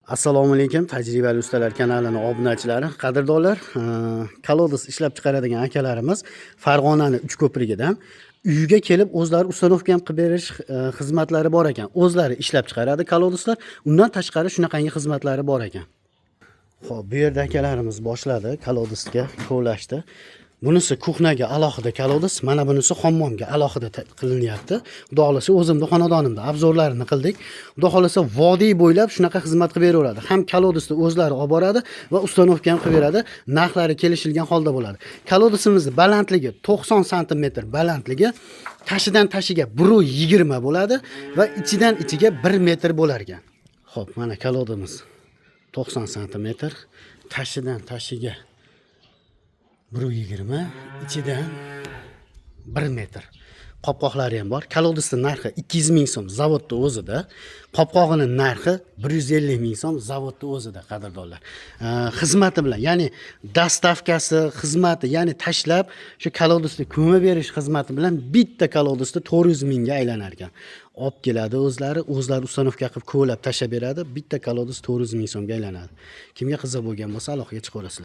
Assalomu alaykum, Tajribali ustalar kanalini obunachilari, qadrdonlar. Колодец ishlab chiqaradigan akalarimiz Farg'onani Uchko'prigidan uyga kelib o'zlari установка ham qilib berish xizmatlari bor ekan. O'zlari ishlab chiqaradi колодец lar, undan tashqari shunaqangi xizmatlari bor ekan. Xo'p, bu yerda akalarimiz boshladi колодец ga kovlashdi. Bunisi кухня ga alohida колодец, mana bunisi hammomga alohida qilinyapti. Xudo xohlasa, o'zimni xonadonimda обзор larini qildik. Xudo xohlasa, vodiy bo'ylab shunaqa xizmat qilib beraveradi. Ham колодец ni o'zlari olib boradi va установка ham qilib beradi. Narxlari kelishilgan holda bo'ladi. Колодец imizni balandligi 90 santimetr balandligi, tashidan tashiga 1,20 bo'ladi va ichidan ichiga 1 metr bo'lar ekan. Xo'p, mana колодец imiz 90 santimetr, tashidan tashiga 1,20, ichidan 1 metr. Qopqoqlari ham bor. Колодец ni narxi 200 ming so'm zavodda o'zida. Qopqog'ini narxi 150 ming so'm zavodda o'zida, qadrdonlar. Xizmati bilan, ya'ni доставка si, xizmati, ya'ni tashlab shu колодец ni ko'mib berish xizmati bilan bitta колодец ni 400 mingga aylanar ekan. Olib keladi o'zlari, o'zlari установка qilib kovlab tashlab beradi. Bitta колодец 400 ming so'mga aylanadi. Kimga qiziq bo'lgan bo'lsa, aloqaga chiqaverasizlar.